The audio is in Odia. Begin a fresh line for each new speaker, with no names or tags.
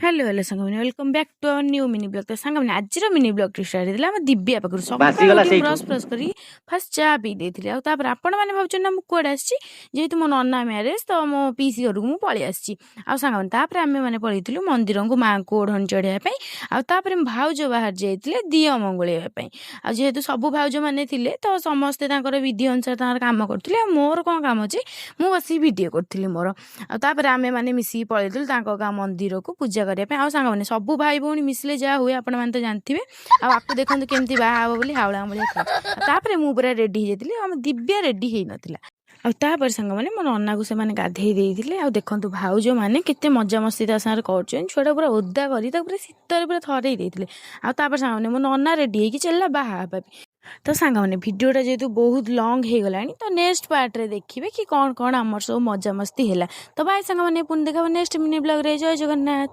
ହ୍ୟାଲୋ ହ୍ୟାଲୋ ସାଙ୍ଗମାନେ, welcome back to our new mini vlog। ତ ସାଙ୍ଗମାନେ, ଆଜିର ମିନି ବ୍ଲଗ୍ଟି ଷ୍ଟାର୍ଟ ହେଇଥିଲା ଆମ ଦିବ୍ୟା ପାଖରୁ। ସକାଳୁ
ଭାସିଗଲା
ଉଠି
ସେଇଠୁ।
ବ୍ରସ୍ ଫ୍ରସ୍ କରି ଫାଷ୍ଟ ଚା ପିଇ ଦେଇଥିଲି। ଆଉ ତାପରେ ଆପଣମାନେ ଭାବୁଛନ୍ତି ନା ମୁଁ କୁଆଡ଼େ ଆସିଛି? ଯେହେତୁ ମୋ ନନା ମ୍ୟାରେଜ୍, ତ ମୋ ପିଇସି ଘରକୁ ମୁଁ ପଳେଇ ଆସିଛି। ଆଉ ସାଙ୍ଗମାନେ, ତାପରେ ଆମେମାନେ ପଳେଇଥିଲୁ ମନ୍ଦିରକୁ ମାଆଙ୍କୁ ଓଢ଼ଣୀ ଚଢ଼େଇବା ପାଇଁ। ଆଉ ତାପରେ ମୋ ଭାଉଜ ବାହାରି ଯାଇଥିଲେ ଦିଅ ମଙ୍ଗୁଳେଇବା ପାଇଁ। ଆଉ ଯେହେତୁ ସବୁ ଭାଉଜମାନେ ଥିଲେ, ତ ସମସ୍ତେ ତାଙ୍କର ବିଧି ଅନୁସାରେ ତାଙ୍କର କାମ କରୁଥିଲେ। ଆଉ ମୋର କ'ଣ କାମ ଅଛି? ମୁଁ ବସିକି ଭିଡ଼ିଓ କରୁଥିଲି ମୋର। ଆଉ ତାପରେ ଆମେମାନେ ମିଶିକି ପଳେଇଥିଲୁ ତାଙ୍କ ଗାଁ ମନ୍ଦିରକୁ ପୂଜା କରିବା ପାଇଁ। ଆଉ ସାଙ୍ଗମାନେ, ସବୁ ଭାଇ ଭଉଣୀ ମିଶିଲେ ଯାହା ହୁଏ, ଆପଣମାନେ ତ ଜାଣିଥିବେ। ଆଉ ଆକୁ ଦେଖନ୍ତୁ, କେମିତି ବାହା ହବ ବୋଲି ହାଉଳା ଭଳିଆ ଖେଳୁଛି। ଆଉ ତାପରେ ମୁଁ ପୁରା ରେଡ଼ି ହେଇଯାଇଥିଲି, ଆମ ଦିବ୍ୟା ରେଡ଼ି ହେଇନଥିଲା। ଆଉ ତାପରେ ସାଙ୍ଗମାନେ, ମୋ ନନାକୁ ସେମାନେ ଗାଧେଇ ଦେଇଥିଲେ। ଆଉ ଦେଖନ୍ତୁ, ଭାଉଜମାନେ କେତେ ମଜାମସ୍ତି ତା ସାଙ୍ଗରେ କରୁଛନ୍ତି। ଛୁଆଟା ପୁରା ଓଦା କରି ତାକୁ ପୁରା ଶୀତରେ ପୁରା ଥରେଇ ଦେଇଥିଲେ। ଆଉ ତାପରେ ସାଙ୍ଗମାନେ, ମୋ ନନା ରେଡ଼ି ହେଇକି ଚାଲିଲା ବାହା ହେବା ପାଇଁ। ତ ସାଙ୍ଗମାନେ, ଭିଡ଼ିଓଟା ଯେହେତୁ ବହୁତ ଲଙ୍ଗ୍ ହେଇଗଲାଣି, ତ ନେକ୍ସଟ ପାର୍ଟରେ ଦେଖିବେ କି କ'ଣ କ'ଣ ଆମର ସବୁ ମଜାମସ୍ତି ହେଲା। ତ ବାଏ ସାଙ୍ଗମାନେ, ପୁଣି ଦେଖାହବ ନେକ୍ସଟ ମିନି ବ୍ଲଗ୍ରେ। ଜୟ ଜଗନ୍ନାଥ।